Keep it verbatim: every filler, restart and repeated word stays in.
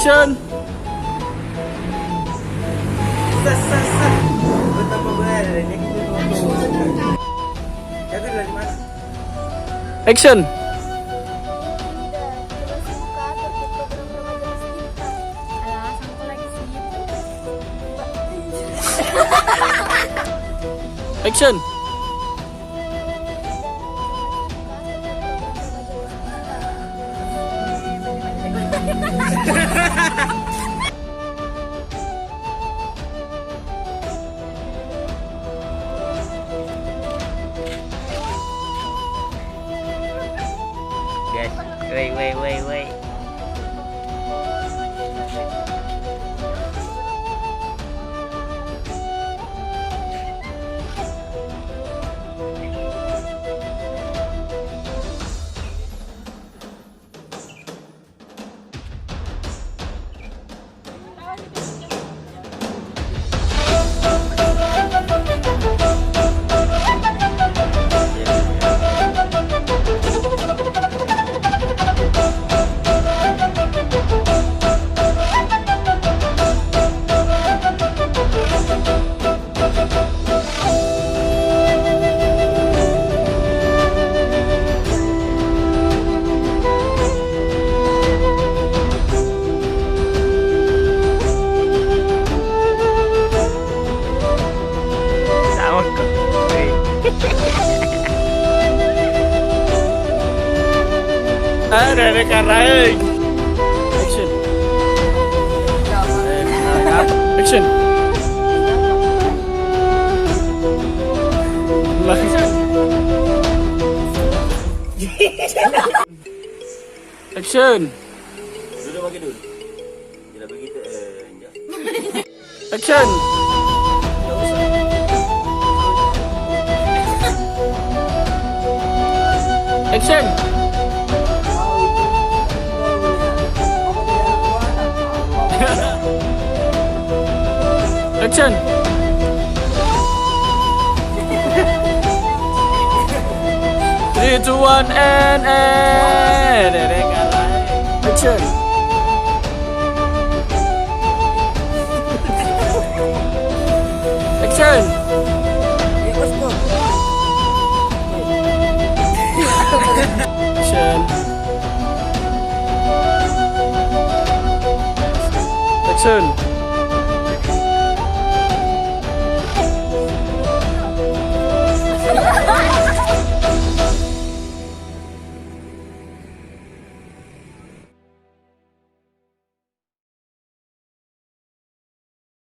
Action. Action. Action. Guys, wait, wait, wait, wait. Ada, ada karaeng. Action. Action. Action. Dulu bagi dulu. Tidak begitu, eh, enggak. Action. Action. Action. Three, two, one, and, and action. Action. Action. Action.